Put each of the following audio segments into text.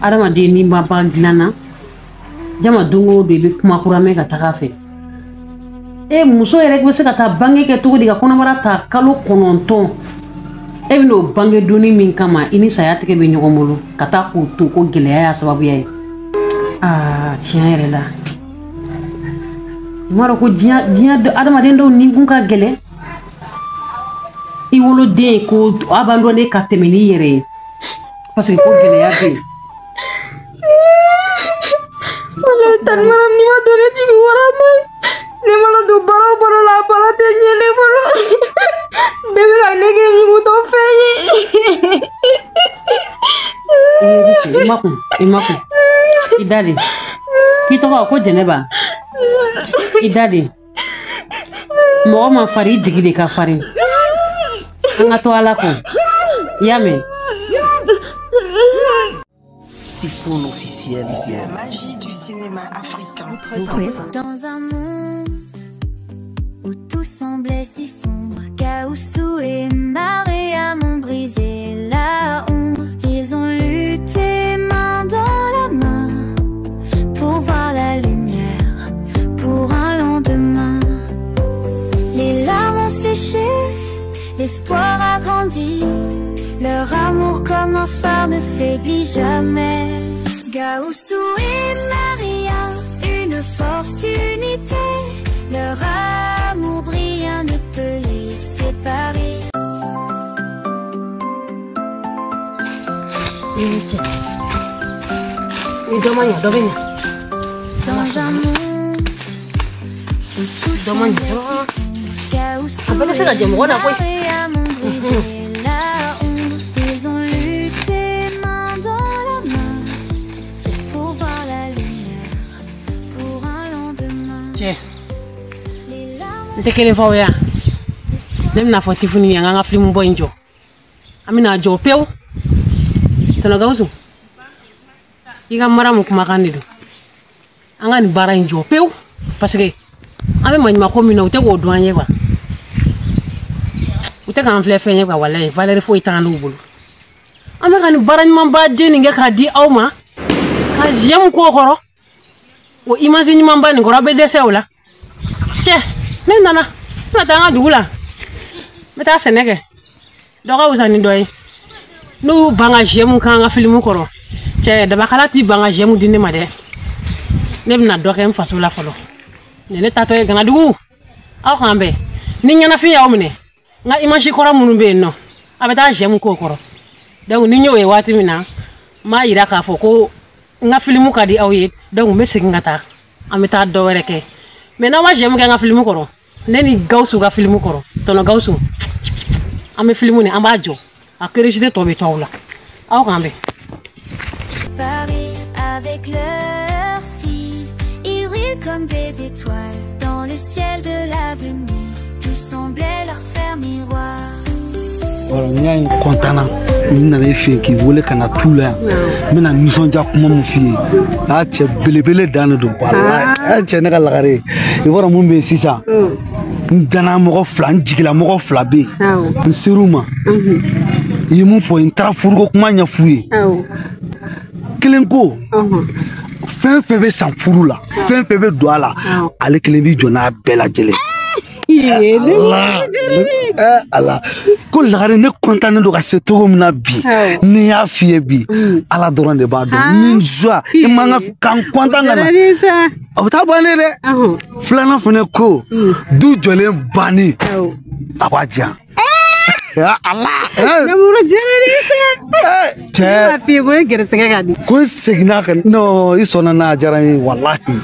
Adamaden n'i ma ban dilan na jama don o don i bɛ kuma kura mɛn ka taga a fɛ. E muso yɛrɛ bɛ se ka taa bange kɛ cogo di ka kɔnɔbara ta kalo 9 e bɛ n'o bange donni min kama i ni saya tigɛ bɛ ɲɔgɔn bolo ka taa k'o to ko gɛlɛya y'a sababuya ye. Aa tiɲɛ yɛrɛ la i m'a dɔn ko diɲɛ adamaden dɔw ni kun ka gɛlɛn. I woloden ko abandonné ka tɛmɛ n'i yɛrɛ ye parce que ko gɛlɛya bɛ yen. Walayi tani Mariam n'i ma don ne jigi kɔrɔ a ma ɲi. Ne mana don baara o baara la a baara tɛ ɲɛ ne bolo. Bɛɛ bɛ ka ne kɛ ɲugutɔ fɛn ye. I ma kun i ma kun i da de k'i tɔgɔ ko Jɛnɛba i da de mɔgɔ ma farin i jigi de ka farin an ka to Ala kɔ i y'a mɛn. Tifoun officiel. La magie du cinéma africain. Dans un monde où tout semblait si sombre, Gaoussou et Mariam ont brisé la ombre. Ils ont lutté main dans la main pour voir la lumière, pour un lendemain. Les larmes ont séché, l'espoir a grandi. Leur amour comme un phare ne faiblit jamais. Gaoussou et Maria, une force d'unité. Leur amour brillant ne peut les séparer. Dans un monde où tout semble si sombre, Gaoussou et Maria m'ont brisé la ombre. Ils ont lutté main dans la main pour voir la lumière, pour un lendemain. Les larmes N tɛ kelen fɔ aw ye yan ne bɛna fɔ Tifuni ye an k'an ka filimu bɔ in jɔ an bɛna jɔ pewu. Tɔnɔ Gawusu i ka Mariam kumakan de don an ka nin baara in jɔ pewu parce que an bɛ maɲumanko min na u tɛ k'o dɔn an ye quoi u tɛ k'an filɛ fɛn ye quoi walayi valeur foyi t'an n'u bolo. An bɛ ka nin baara ɲumanba den nin kɛ k'a di aw ma ka j'aime k'o kɔrɔ o image ɲumanba nin kɔrɔ aw bɛ dɛsɛ o la. Cɛ ne nana n bɛna taa an ka dugu la n bɛ taa sɛnɛ kɛ dɔ ka wusa ni dɔ ye n'u y'u ban ka j'aime k'an ka filimu kɔrɔ cɛ dabakala t'i ban ka j'aime di ne ma dɛ ne bɛna dɔ kɛ n faso la fɔlɔ nin ne taatɔ ye Ganadugu aw k'an bɛn ni ɲɛnafin y'aw minɛ n ka image kɔrɔ minnu bɛ yen nɔ a bɛ taa j'aime k'o kɔrɔ donc ni n y'o ye waati min na n b'a yira k'a fɔ ko n ka filimu ka di aw ye donc n bɛ segin ka taa an bɛ taa dɔ wɛrɛ kɛ mais n'aw ma j'aime kɛ n ka filimu kɔrɔ ne ni Gawusu ka filimu kɔrɔ tɔnɔ Gawusu an bɛ filimu nin an b'a jɔ a curiosité tɔ bɛ to aw la aw k'an bɛn. Paris avec leur fille, ils brillent comme des étoiles dans le ciel de l'avenir. Tout semblait leur faire miroir. Voilà, n y'a ye kɔntanna n nana i fɛ yen k'i wele ka na tu la yan n bɛna nisɔndiya kuma min f'i ye a cɛ belebele dan de don walayi a cɛ ne ka lagare ye i b'a dɔn mun bɛ yen sisan n danna mɔgɔ fila n jigila mɔgɔ fila bɛ yen n ser'u ma i ye mun fɔ n taara furuko kuma ɲɛf'u ye kelen ko fɛn fɛn bɛ san furu la fɛn fɛn bɛ don a la ale kelen b'i jɔ n'a bɛɛ lajɛlen. Ala Ala ko lagare ne kɔntannen don ka se cogo min na bi ni y'a f'i ye bi Ala dɔrɔn de b'a dɔn ni joie i man ka k'an kɔntan ka na o bɛ taa bannen dɛ filanan fana ko du jɔlen bannen a b'a diyan. Ala cɛ f'i ye ko ne gɛrɛsɛgɛ ka di ko n seginna ka non i sɔnna n'a a diyara n ye walahi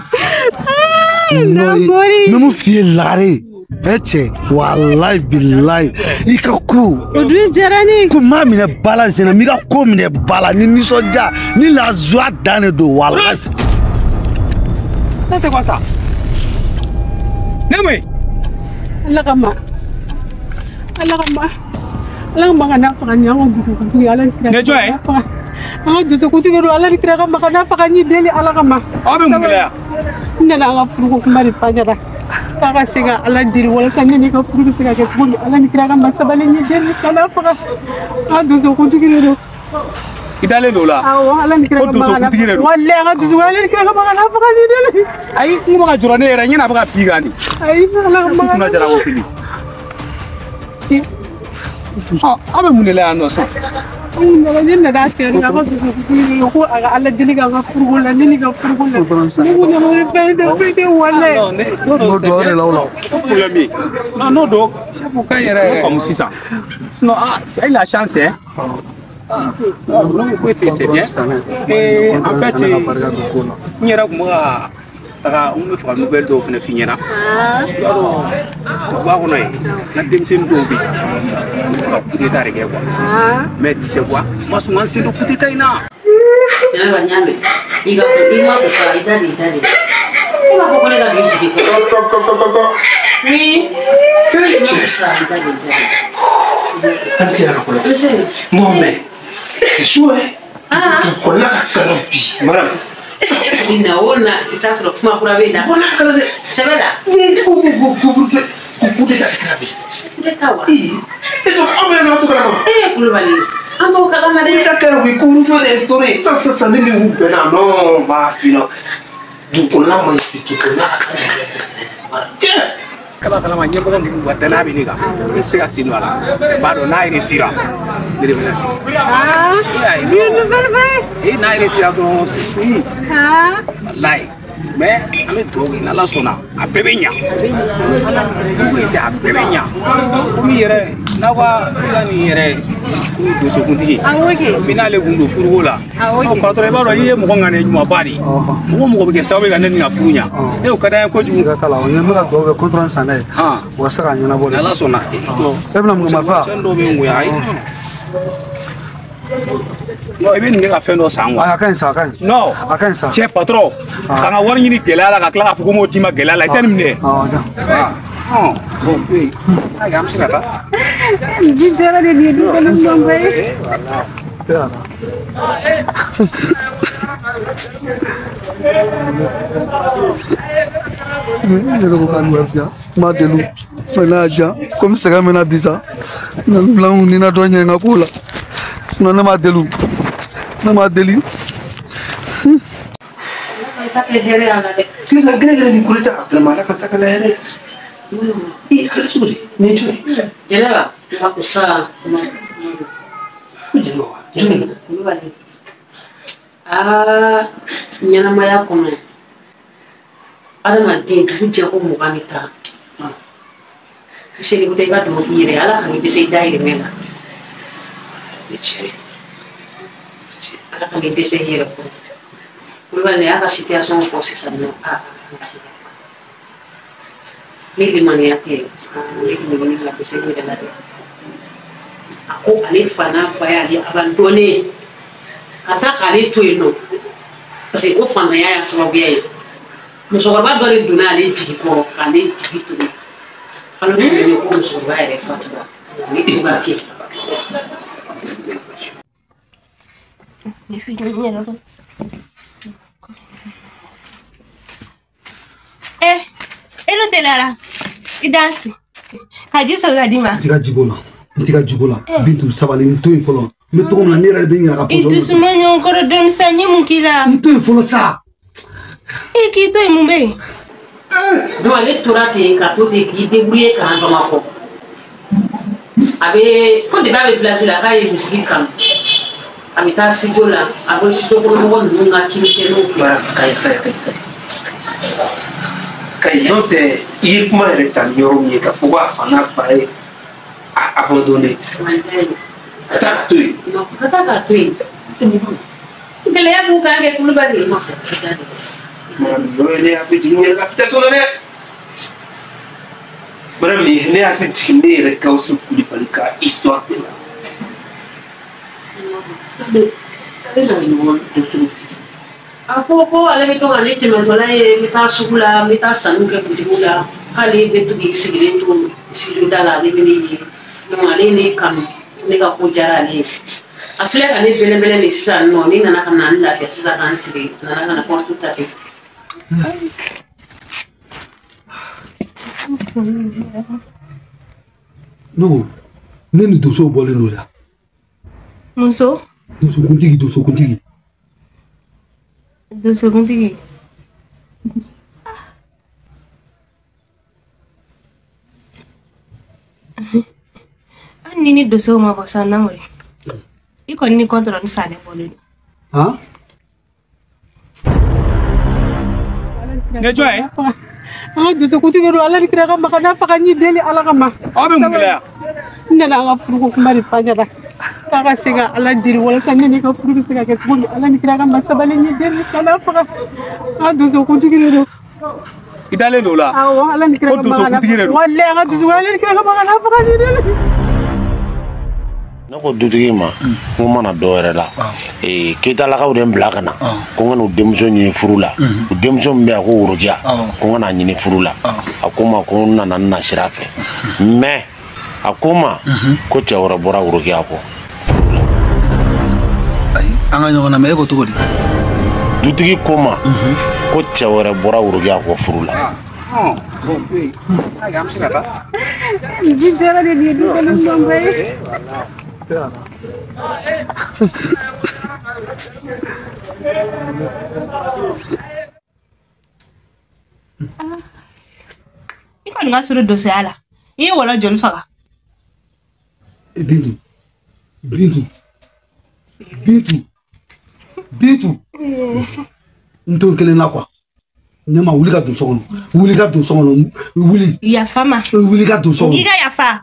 non n bɛ mun f'i ye lagare e cɛ walayi bilayi i ka ko o dun diyara ne ye ko n m'a minɛ ba la sen na n b'i ka ko minɛ ba la ni nisɔndiya ni la joie dan de don walayi. Ça c'est quoi ça? Ne mun ye? Ala kama Ala kama Ala kama kana faga ni an ka dusukuntigi Ala ni kira. Ne jɔn ye? An ka dusukuntigi don Ala ni kira kama kana faga n y'i deli Ala kama. Aw bɛ mun kɛ yan? N nana an ka furuko kuma de f'a ɲɛna k'a ka se ka Ala deli walasa ne n'i ka furu bɛ se ka kɛ cogo min Ala ni kira kama sabali n y'i deli kana faga an ka dusukuntigi de don. I dalen don o la. Awɔ, Ala ni kira ka maga na. Walayi an ka dusu Ala ni kira ka maga na faga ni deli. Ayi, n ko bɛ ka jɔrɔ ne yɛrɛ ɲɛna a bɛ ka bi kan de. Ayi, Ala ka maga. Kunna jara ko fili. Ɔ, aw bɛ mun de la yan nɔ sisan? Anw nana ne nana a fɛ yan a ka dusukuntigi ko a ka Ala deli k'an ka furuko la ne ni ka furuko la. Ne ko ɲama bɛ fɛn tɛ foyi tɛ walayi. N'o don de la o la. O problème ye. Non, n'o don chef ka ɲi yɛrɛ yɛrɛ faamu sisan. Sinon ah, tu as eu la chance hein. Ah, non, c'est bien. Et en fait, n yɛrɛ kun bɛ ka taga n bɛ fɛ ka nouvelle dɔw fana f'i ɲɛna. I b'a dɔn duguba kɔnɔ yen, n ka denmisɛnnin dɔw bɛ yen, n bɛ fɛ ka coup d'état de kɛ quoi. Mais tu sais quoi, n ma sɔn ka n sen don coup d'état in na. Jɛnɛba n y'a mɛn. I ka i ma kusa i da de i da de. E b'a fɔ ko ne ka don i jigi kɔrɔ. Oui. I ma kusa i da de i da de. Non mais c'est chaud hein. Ah. Tu connais la bi madame. Na o na i t'a sɔrɔ kuma kura bɛ na. Wala kala dɛ. Sɛbɛ la. Ni ko ko ko ko coup d'état kɛra bi. Coup d'état wa. Ee e to aw bɛ na to kalama. Ee Kulubali an t'o kalama dɛ. Coup d'état kɛra u ye couvre-feu instauré sisan sisan ne ni u bɛnna non b'a f'i ɲɛna dugu kɔnɔna man ɲi bi dugu kɔnɔna ka tiɲɛ. E b'a kalama ɲɛmɔgɔ ninnu ka danaya bɛ ne kan ne tɛ se ka sen don a la n b'a dɔn n'a réussira ne de bɛna sigi. Ah, une nouvelle vie. E n'a réussira dɔrɔn c'est fini. Ah. Walayi mais an bɛ dugawu kɛ n'Ala sɔnna a bɛɛ bɛ ɲa. Dugu in tɛ a bɛɛ bɛ ɲa. Komi yɛrɛ n'aw ka i ka nin yɛrɛ ko donsokuntigi. Awɔ kɛ. Min n'ale kun don furuko la. Awɔ kɛ. Patron i b'a dɔn i ye mɔgɔ ŋaniya ɲumanba de ye. Mɔgɔ mɔgɔ bɛ kɛ sababu ye ka ne ni ka furu ɲa. E o ka d'an ye kojugu. Siga t'a la, o ye n bɛ ka dugawu kɛ contre san ye. O ka se k'a ɲɛnabɔ de. N'Ala sɔnna. E bɛna mun kɛ marifa? Fɛn dɔw bɛ n kun yan ayi. Non, i bɛ nin ne ka fɛn dɔ san quoi. A ka ɲi sa, a ka ɲi. Non. A ka ɲi sa. Cɛ patron, ka n ka wari ɲini gɛlɛya la ka tila k'a fɔ ko n b'o d'i ma gɛlɛya la i tɛ nin minɛ. Awɔ, jan. Bon, oui. Ayi, an bɛ se ka taa. Ji dara de nin ye nouvelle ɲumanba ye. Ne yɛrɛ ko k'a ni wari di yan n b'a deli mais n'a y'a diya komi sɛgɛn bɛ na bi sa n bila n kun ni na dɔ ɲɛ n ka ko la sinon ne m'a deli ne m'a deli. Kile ka gɛrɛ gɛrɛ ni coup d'état vraiment Ala ka taa ka na hɛrɛ. I ala cogo di nin ye jɔn ye? Jɛnɛba ma kusa ma. Ko jɛnɛba wa jɔn de don? Kulubali. Aa ɲɛnamaya kɔnɔ adamaden dugu jɛ ko 20 ni. Seli i b'a dɔn k'i yɛrɛ Ala kan'i dɛsɛ i dahirimɛ la. O ye tiɲɛ ye. Ala kan'i dɛsɛ i yɛrɛ kɔrɔ. Kulubali y'a ka situation fɔ sisan nɔ aa ni limaniya tɛ ne tun bɛ ɲini ka dɛsɛ i yɛrɛ la dɛ. A ko ale fa n'a ba y'ale abandonné ka taa k'ale to yen nɔ parce que o fantanya y'a sababuya ye. Musokɔrɔba dɔ de donna ale jigi kɔrɔ k'ale jigi tugu. Kalo tɛmɛnen ko musokɔrɔba yɛrɛ fatura ale tora ten. Eh, e n'o teliyara i dansi ka ji sɔrɔ ka d'i ma. N t'i ka jiko la n t'i ka jiko la Bintu sabali n to yen fɔlɔ n bɛ cogo min na ne yɛrɛ de bɛ n yɛrɛ ka I position dusu ma ɲɔgɔn kɔrɔ dɔɔni sa n ye mun k'i la. N to yen fɔlɔ sa. I k'i to yen mun bɛ yen. Donc ale tora ten ka to ten k'i débrouiller ka na Bamakɔ. A bɛ ko depuis a bɛ village la k'a ye musique kanu. A bɛ taa studio la a bɛ studio kɔnɔmɔgɔ ninnu ka cimisɛnninw kɛ. Mara kayi kayi kayi kayi. Kayi n'o tɛ i ye kuma yɛrɛ ta ni yɔrɔ min ye k'a fɔ ko a fa n'a ba ye a abandonné. Ka taa ka to yen. Non, ka taa k'a to yen. Gɛlɛya b'u kan kɛ Kulubali. Madame, ne hakili jigin n yɛrɛ ka situation na dɛ. Madame, ne hakili jigin ne yɛrɛ Gawusu Kulibali ka histoire de la. Ale n'a ɲɔgɔn dɔn cogo di sisan? A ko ko ale bɛ to ka ne tɛmɛtɔla ye n bɛ taa sugu la n bɛ taa sanniw kɛ butigiw la k'ale bɛ to k'i sigilen to studio da la ale bɛ ne ye donc ale ye ne kanu ne ka ko diyara ale ye. A filɛ ka ne bɛlɛnbɛlɛn de sisan nɔ ne nana ka na n lafiya sisan ka n sigi a nana ka na porte taper. Ne ko ne ni donsow bɔlen don la. Muso. Donsokuntigi, donsokuntigi. Donsokuntigi. Hali ni ni donsow ma bɔ sisan Namori, i kɔni ni kɔntɔrɔ ni sannen bɔlen don. Han? Ne jɔn ye? An ka donsokuntigi don, Ala ni kira kama, ka n'a faga n y'i deli Ala kama. Aw bɛ mun kɛ yan? N nana an ka furuko kuma de f'a ɲɛna. K'a ka se ka Ala deli walasa ne n'i ka furu bɛ se ka kɛ cogo min. Ala ni kira kama, sabali n y'i deli ka n'a faga. An ka donsokuntigi de don. I dalen don o la? Awɔ, Ala ni kira Ko kama. donsokuntigi de don? Walayi an ka donso, Ala ni kira kama, ka n'a faga n y'i deli. Ne ko dutigi ma n ko n mana dɔ wɛrɛ la, Keyitalakaw de n bila ka na ko n ka n'u denmuso ɲini furu la. U denmuso min bɛ yan ko Worokiya, ko n ka n'a ɲini furu la. A ko n ma ko n nana n na sira fɛ, mais a ko n ma ko cɛ wɛrɛ bɔra Worokiya kɔ furu la. Ayi, an ka ɲɔgɔn lamɛn, e ko cogo di? Dutigi ko n ma ko cɛ wɛrɛ bɔra Worokiya kɔ furu la. Bon, oui. An bɛ se ka taa. Ji jara de nin ye du kɔnɔ ɲumanba ye. I kɔni ka surun donsoya la. I ye wɔlɔ joli faga? Bintu, Bintu, Bintu, Bintu. N t'o kelen na quoi. Ne ma wuli ka don so kɔnɔ, wuli ka don so kɔnɔ, wuli. Yafa ma. Wuli ka don so kɔnɔ. I ka yafa.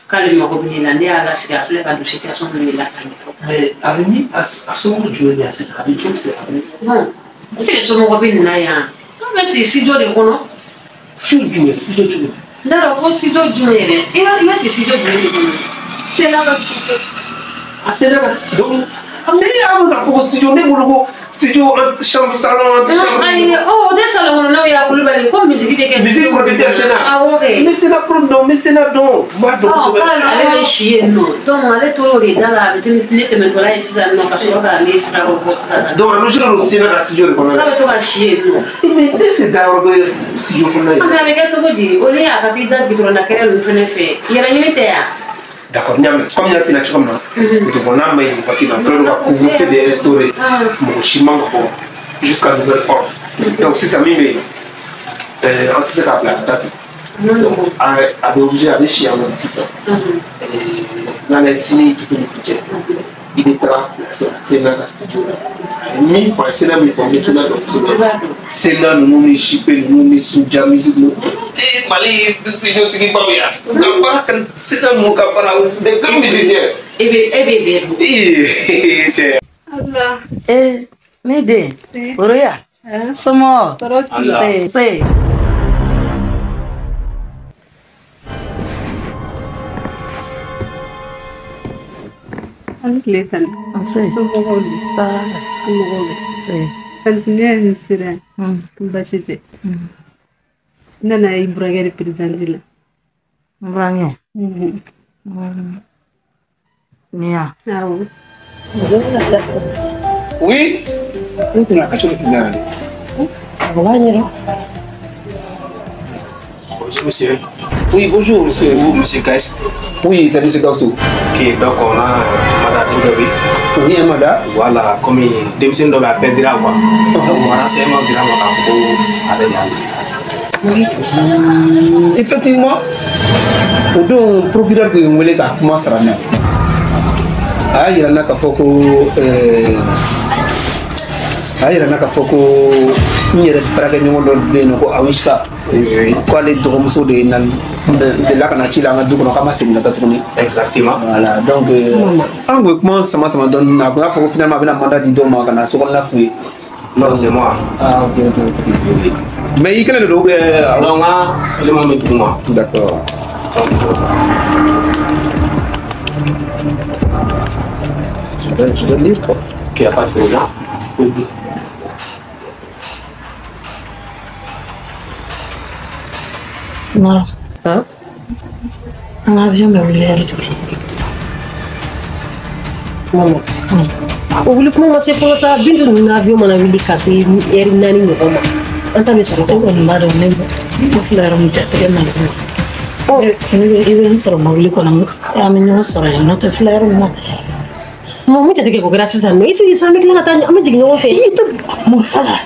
K'ale mago bɛ ne la, ne y'a lasigi, a filɛ ka don situation min de la k'a ɲɛfɔ. Mais a bɛ min, a somɔgɔw jumɛn bɛ yan sisan, a bɛ jɔn fɛ, a bɛ. Non, est ce que somɔgɔw bɛ nin na yan? K'a bɛ sigi studio de kɔnɔ. Studio jumɛn, studio jumɛn? N t'a dɔn ko studio jumɛn yɛrɛ, i bɛ sigi studio jumɛn de kɔnɔ? Sena ka studio. A Sena ka donc mais a bɛ k'a fɔ ko studio, ne bolo ko studio chambre salon antichambre. Ayi, o tɛ salon kɔnɔnaw ye a Kulubali, ko musique bɛ kɛ. Musique producteur Sena. Awɔ kɛ. N bɛ Sena pro dɔn, n bɛ Sena dɔn, n b'a dɔn kosɛbɛ. K'ale ale bɛ si yen nɔ, donc ale tor'o de da la, a bɛ ne tɛmɛtɔla ye sisan nɔ ka sɔrɔ ka ne sira bɔ sisan. Donc a logé don Sena ka studio de kɔnɔ. K'a bɛ to ka si yen nɔ. Mais ne se da yɔrɔ dɔ ye studio kɔnɔna ye. A bɛ kɛ cogo di? O ni a ka t'i da goudron da kɛrɛ ninnu fɛnɛ fɛ, yɛrɛ ɲini tɛ yan. D'accord, n y'a mɛn, comme n y'a f'i ɲɛna cogo min na, dugukɔnɔna ma ɲi nin waati in na, an kɛlen don ka couvre-feu de instauré, mɔgɔ si man ka bɔ jusqu'à nouvel ordre. Donc sisan min bɛ yen, an tɛ se k'a bila ka taa ten. Donc a bɛ obligé, a bɛ si yan nɔ sisan. N'ale ye sini dugu ni dugu cɛ, i bɛ taga Sena ka studio la. Min fɔ, Sena min fɔ, n bɛ Sena dɔn kosɛbɛ. Sena ninnu ni Jipe ninnu ni Sunja musique ninnu. Tɛ Mali studio tigibaw ye yan. U ka baara ka Sena ninnu ka baara, des grands musiciens. E bɛ bɛɛ dɔn. Ee cɛ. Allah. Ne den, Woroya, somɔgɔw? Se, se. An tile tan. Nse. Somɔgɔw di? Baara la. Somɔgɔw bɛ? Se. Tanti ne ye nin sera yan. Baasi tɛ. N nana i burankɛ de présenté la. N burankɛ? Nin ya? Awɔ. Oui. N kun a ka cogo tun nana de. O b'a ɲɛdɔn. Bonjour monsieur. Oui, bonjour monsieur. Vous, monsieur Gaïs. Oui, c'est monsieur Gaussou. Ok, donc on a madame Dougabi. Oui, madame. Voilà, comme denmisɛnnin dɔ bɛ a perdira quoi. Donc renseignement dira ma k'a fɔ ko ale de y'a. Effectivement, o don procureur kun ye n wele k'a kuma sara n na. A y'a yira n na k'a fɔ ko a y'a yira n na k'a fɔ ko n yɛrɛ baarakɛɲɔgɔn dɔ bɛ yen nɔ ko Awishka. K'ale dɔgɔmuso de na delila ka na ci la an ka du kɔnɔ k'a ma segin ka taa tuguni. Exactement. Voilà, donc an kun ye kuma sama sama dɔɔni, a kun y'a fɔ ko finalement a bɛna mandat di dɔw ma ka na sokɔnɔna f'u ye. Non, c'est moi. Ah, ok, ok, ok. Mais i kelen de don ou bien? Non, n ka élément bɛ dugu ma. D'accord. Je vais lire quoi. Ok, y a pas de problème. Oui. Mara. An ka avion bɛ wuli heure joli? Mama. O wuli kuma ma se fɔlɔ sa, Bintu ninnu ka avion mana wuli ka se heure 4 ɲɔgɔn ma. An ta bɛ sɔrɔ. E kɔni b'a dɔn ne filɛ yɔrɔ min jatigɛ man di. I bɛ n sɔrɔ mobili kɔnɔ, an bɛ ɲɔgɔn sɔrɔ yan, n'o tɛ filɛ yɔrɔ min na. Mɔ mun jatigɛ ko kɛra sisan nɔ, i sigi sisan, an bɛ tila ka taa, an bɛ jigin ɲɔgɔn fɛ. I tɛ morifa la.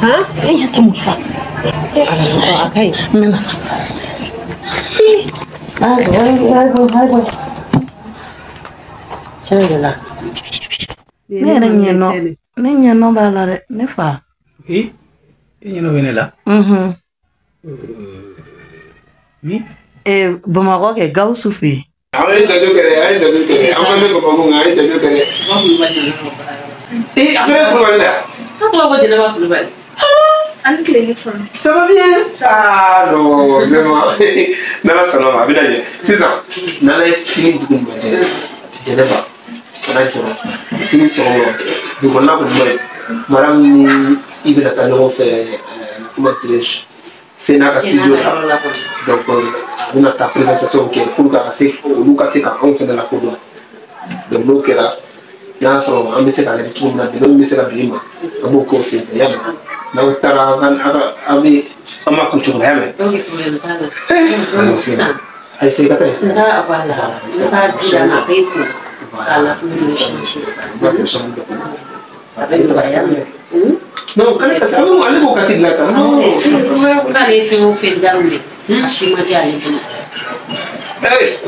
Han? E ɲɛ tɛ morifa. A ka ɲi. N bɛna taa. Tiɲɛ yɛrɛ la. Ne yɛrɛ ɲɛnɔ, ne ɲɛnɔ b'a la dɛ, ne fa. I ɲɛnɔ bɛ ne la? Ni? Bamakɔ kɛ Gawusu fɛ yen. An ye dalilu kɛ dɛ, an ye dalilu kɛ dɛ, an ma mɛn Bamakɔ nka an ye dalilu kɛ dɛ. Ee, a fana ye Kulubali la. Ka tɔgɔ ko Jɛnɛba Kulubali. An tile ne fa. Ça va bien? Ah non, vraiment. N'Ala sɔnna ma, a bɛna ɲɛ. Sisan, n'Ala ye sini dugu ɲuman jɛ, Jɛnɛba, kana jɔrɔ. Sini sɔgɔma, dugukɔnɔna kɔni ma ɲi. Mara min ni i bɛna taa ɲɔgɔn fɛ, comment dirais-je, Sena ka studio la. Donc, a bɛna taa présentation kɛ pour que a ka se olu ka se ka anw fɛnɛ lakodɔn. Donc n'o kɛra, n'a y'a sɔrɔ an bɛ se k'a lajɛ cogo min na, dɛmɛ min bɛ se ka don i ma, an b'o kɛ o senfɛ, y'a mɛn? N'aw taara an bɛ an b'a ko cogo la, y'a mɛn? Ok, problème t'a la. Sisan. Ayi, se i ka taa yen. N t'a bɔ a la, n t'a di a ma, a k'e ko k'a la funu ni a bɛ nɔgɔya, y'a mɛn? Non, k'ale kasi, ale b'o kasi dilan tan. Non. K'ale ye fɛn o fɛn daminɛ, a si ma diya ale bolo. Hey.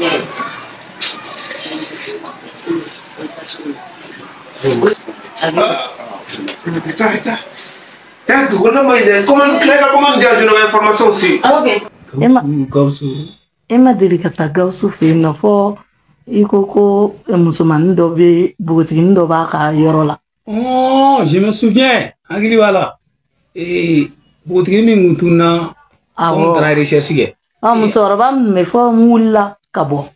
Ita, ita. Eh, dugukɔnɔna ma ɲi dɛ. Comment tila ka comment di yan joona information aussi. Ok. E ma deli ka taa Gawusu fɛ yen nɔ fɔ i ko ko musomanin dɔ bɛ npogotiginin dɔ b'a ka yɔrɔ la. Oh, je me souviens. Hakili b'a la. Ee, npogotiginin min kun tununna, anw taara recherche kɛ. Ɔ, musokɔrɔba min bɛ fɔ n wulila ka bɔ.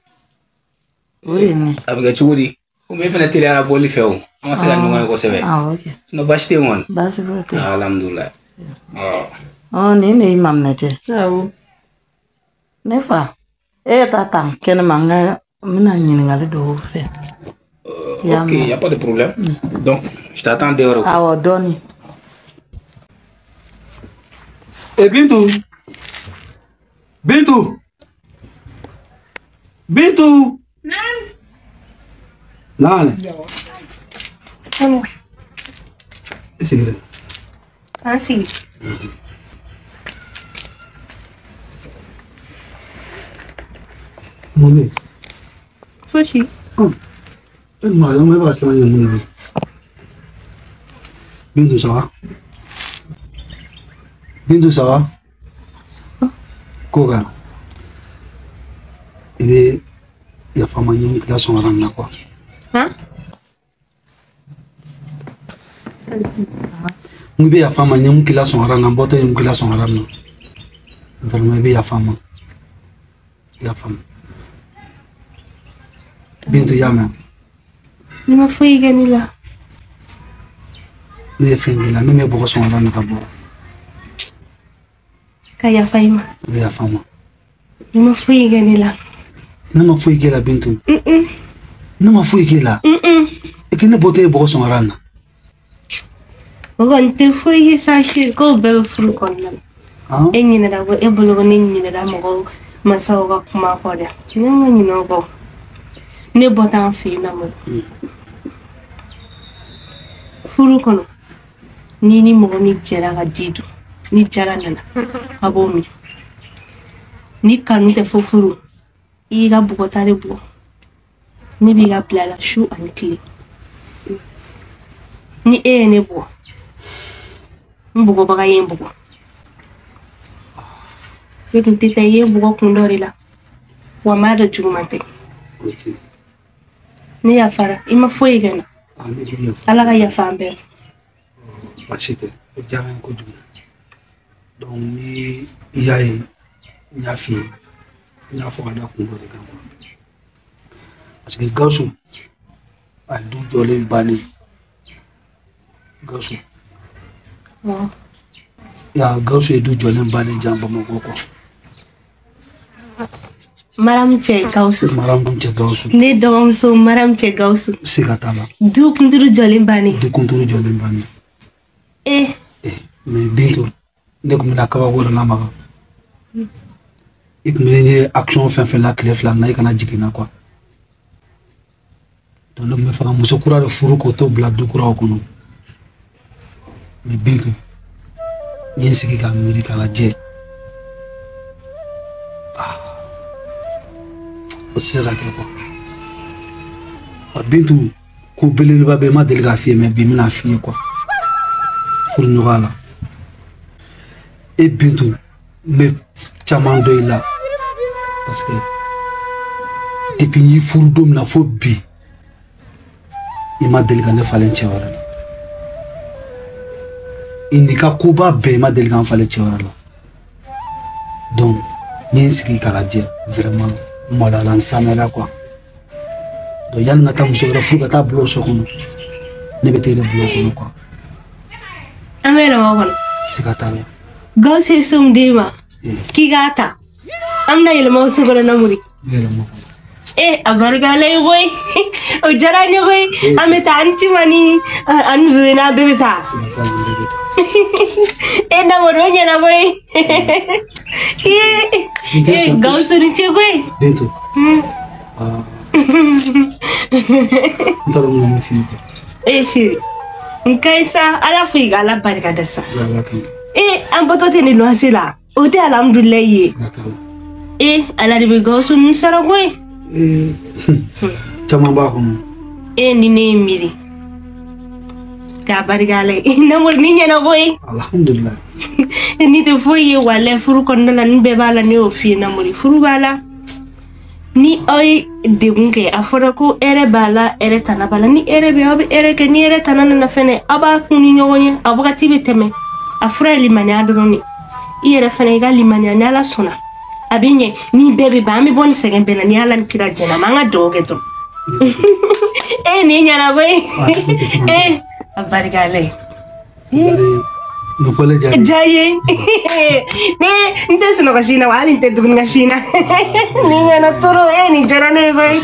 O de ye ne. A bɛ kɛ cogo di? Komi e fana teliyara bɔli fɛ o, an ma se ka ɲɔgɔn ye kosɛbɛ. Awɔ kɛ. Sinon baasi tɛ yen kɔni. Baasi foyi tɛ yen. Alhamdulilayi. Ɔ, nin de y'i maminɛ cɛ. Awɔ. Ne fa, e ye taa ta kɛnɛma, n ka n bɛna ɲininkali dɔw fɛ. Ok, y a pas de problème. Donc, je t'attends dehors. Awɔ, dɔɔni. Eh Bintu. Bintu. Bintu. Naam. Naamu. I sigira. An sigi. Mun bɛ yen? Fosi. E ma e b'a siran ɲɛ mun na? Bintu, ça va? Bintu, ça va? Ko kan. I bɛ yafa n ma n ye kila sɔngɔ na quoi. Han? N ko i bɛ yafa n ma n ye mun k'i la sɔngɔra na, n bɔtɔ ye mun k'i la sɔngɔra na. Vraiment i bɛ yafa n ma. Yafa n ma. Bintu, i y'a mɛn? Ne ma foyi kɛ ne la. Ne ye fɛn k'i la, ne m'e bɔgɔ sɔngɔra na ka bɔ. Ka yafa i ma. I bɛ yafa n ma. Ne ma foyi kɛ ne la. Ne ma foyi k'e la Bintu. Ne ma foyi k'e la. I ko ne bɔtɔ ye bɔgɔ sɔngɔra na. O kɔni tɛ foyi ye sa seri, k'o bɛɛ bɛ furu kɔnɔna la. E ɲinɛna ko e bolo ko ne ɲinɛna mɔgɔw masaw ka kuma kɔ dɛ. Ne ma ɲinɛ o kɔ. Ne bɔ t'an fɛ yen na. Furu kɔnɔ, n'i ni mɔgɔ min jɛra ka ji dun, ni jara nana, a b'o min. Ni kanu tɛ fo furu, i y'i ka bugɔta de bugɔ. Ne b'i ka bila la su ani tile. Ni e ye ne bugɔ, n bugɔbaga ye n bugɔ. Ne tun tɛ taa i ye n bugɔ kun dɔ de la, wa n b'a dɔn juguman tɛ. Ne yafara, i ma foyi kɛ n na. Ala ka yafa an bɛɛ ma. Baasi tɛ, o diyara n ye kojugu. Donc ni i y'a ye n y'a f'i ye, n y'a fɔ ka da kun dɔ de kan quoi. Parce que Gawusu, a ye du jɔlen bannen. Gawusu. Ya Gawusu ye du jɔlen bannen jan Bamakɔ quoi. Maram cɛ Gawusu. Maram cɛ Gawusu. Ne dɔgɔmuso Maram cɛ Gawusu. Siga t'a la. Du kunturu jɔlen bannen. Du kunturu jɔlen bannen. Eh. Mais Bintu, ne tun bɛna kabako dɔ lamaga. I tun bɛ ne ye action fɛn fɛn la tile fila na i kana jigin n na quoi. Donc ne tun bɛ fɛ ka muso kura de furu k'o to bila du kuraw kɔnɔ. Mais Bintu, n ye n sigi ka miiri k'a lajɛ. O tɛ se ka kɛ quoi. Wa Bintu, ko belebeleba bɛ yen n ma deli k'a f'i ye mais bi n bɛna f'i ye quoi. Furuɲɔgɔnya la. E Bintu, n bɛ caman dɔn i la parce que depuis n y'i furu don min na fo bi i ma deli ka ne falen cɛ wɛrɛ la. I n'i ka koba bɛɛ i ma deli ka n falen cɛ wɛrɛ la. Donc n ye n sigi k'a lajɛ vraiment n maloyara n sanuyara quoi. Donc yanni n ka taa muso wɛrɛ furu ka taa bila o so kɔnɔ ne bɛ taa e de bila o kɔnɔ quoi. An bɛ yɛlɛma o kɔnɔ. Siga t'a la. Gawusu ye so min d'e ma k'i k'a ta an bɛna yɛlɛma o so kɔnɔ Namori. Yɛlɛma kɔnɔ. Eh, a barika Ala ye koyi. O diyara n ye koyi. An bɛ taa an Tima ni an Bebe n'a bɛɛ bɛ taa. Siga t'a la n bɛɛ bɛ taa. Eh Namori o ɲɛna koyi. Eh Gawusu ni ce koyi. Bintu. N t'a dɔn n bɛna mun f'i ye quoi. Eh chérie, n ka ɲi sa Ala fo i ka Ala barika da sa. Ala tanto. Eh an bɔtɔ tɛ nin luwanse la o tɛ alhamdulilayi ye. Eh Ala de bɛ Gawusu ninnu sara koyi. Eh caman b'a kɔnɔ. Eh ni ne ye miiri k'a barika Ala ye Namori ni ɲɛna koyi. Alhamdulilayi. Ni tɛ foyi ye walayi furu kɔnɔna la nin bɛɛ b'a la ne y'o f'i ye Namori furu b'a la. Ni aw ye degun kɛ a fɔra ko hɛrɛ b'a la hɛrɛ tana b'a la ni hɛrɛ bɛ aw bɛ hɛrɛ kɛ ni hɛrɛ tana nana fɛnɛ aw b'a kun ni ɲɔgɔn ye a wagati bɛ tɛmɛ a fura ye limaniya dɔrɔn de i yɛrɛ fɛnɛ i ka limaniya ni Ala sɔnna a bɛ ɲɛ ni bɛɛ bɛ ban an bɛ bɔ ni sɛgɛn bɛɛ la ni Ala ni kira jɛna an ka dugawu kɛ dɔrɔn. Eh nin ɲɛna koyi. Eh a barika Ala ye. Nin kɔlɛ diya Diya ye. Ne n tɛ sunɔgɔ si na wa hali n tɛ dumuni kɛ si na. Nin ɲɛna trop eh nin diyara ne ye koyi.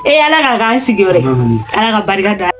Eh Ala k'a k'an sigiyɔrɔ ye. Ala ka barika don.